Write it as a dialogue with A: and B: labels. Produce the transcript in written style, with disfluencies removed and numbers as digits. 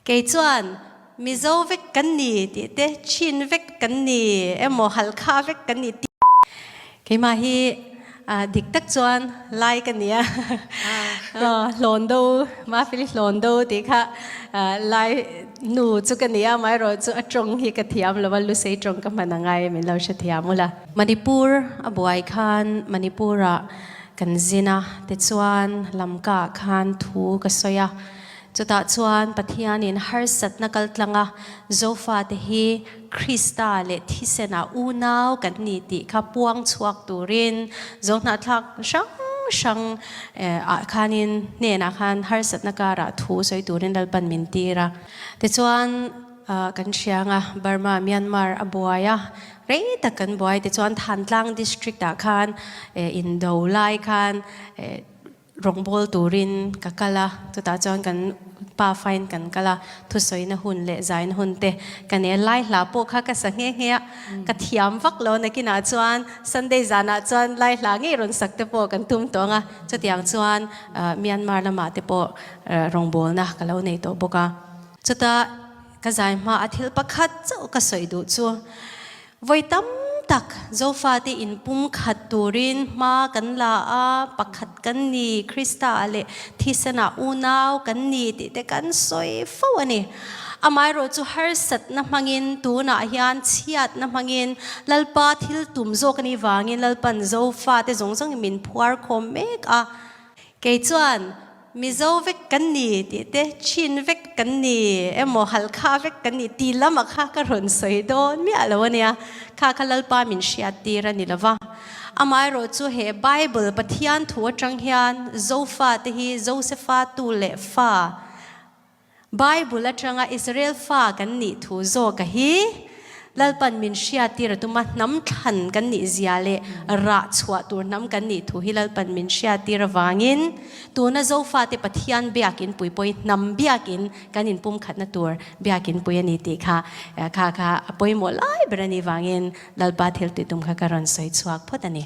A: Kei chuan Mizo vek kan ni tih te, Chin vek kan ni emaw Halkha vek kan ni tih. Keimah hi dik tak chuan Lai ka nia. Hlawndo, Mafeli Hlawndo tih kha Lai nu chu ka nia, amaherawh chu a tawng hi ka thiam lo a, Lusei tawng ka hman angai min lo hrethiam ula. Manipur a buai khan Manipur-ah kan zin a, tichuan Lamka-ah khan thu ka sawi a. Chutah chuan Pathianin harsatna kaltlanga Zofate hi Krista leh thisenah unau kan ni tih kha puang chhuak turin Zohnahthlak hrang hrang ah khanin hnenah khan harsatna karah thu sawi turin Lalpan min tir a. Tichuan kan hriang a, Burma, Myanmar a buai a, rei tak kan buai. Tichuan Thantlang District ah khan indo lai khan Rawngbawl turin ka kal a, chutah chuan kan pa fain kan kal a, thusawina hun leh zaina hun te ka nei a, lai hla pawh kha ka sa nghe nghe a, ka thiam vak lo nakinah chuan Sunday zanah chuan lai hla ngei rawn sak te pawh kan tum tawh ang a, chutiang chuan Myanmar lamah te pawh rawngbawlna ka lo nei tawh bawk a. Chutah ka zai hma a thil pakhat chauh ka sawi duh chu Vawi tam tak Zofate inpumkhat turin hma kan la a, pakhat kan ni, Krista ah leh thisenah unau kan ni tih te kan sawi fo a ni. Amaherawh chu harsatna hmangin tunah hian chhiatna hmangin Lalpa thil tum zawk a nih vangin Lalpan Zofate zawng zawngin min phuar khawm mek a. Kei chuan Mizo vek kan ni tih te, Chin vek kan ni emaw Halkha vek kan ni tih lamah kha ka rawn sawi dawn miah lo a nia. Kha kha Lalpa min hriat tir a ni lo va. Amaherawh chu he Bible Pathian thu atang hian Zofa te hi Josefa tu leh fa, Bible atanga Israel fa kan nih thu zawka hi Lalpan min hriattir a tum a, hnam thlan kan nih zia leh rah chhuah tur hnam kan nih thu hi Lalpan min hriattir avangin tuna Zofate Pathian biakin pui pawhin hnam biakin kan inpumkhatna tur biakin pui a ni tih kha kha kha a pawimawh lai ber a nih vangin Lalpa thil tih tum kha ka rawn sawi chhuak phawt a ni.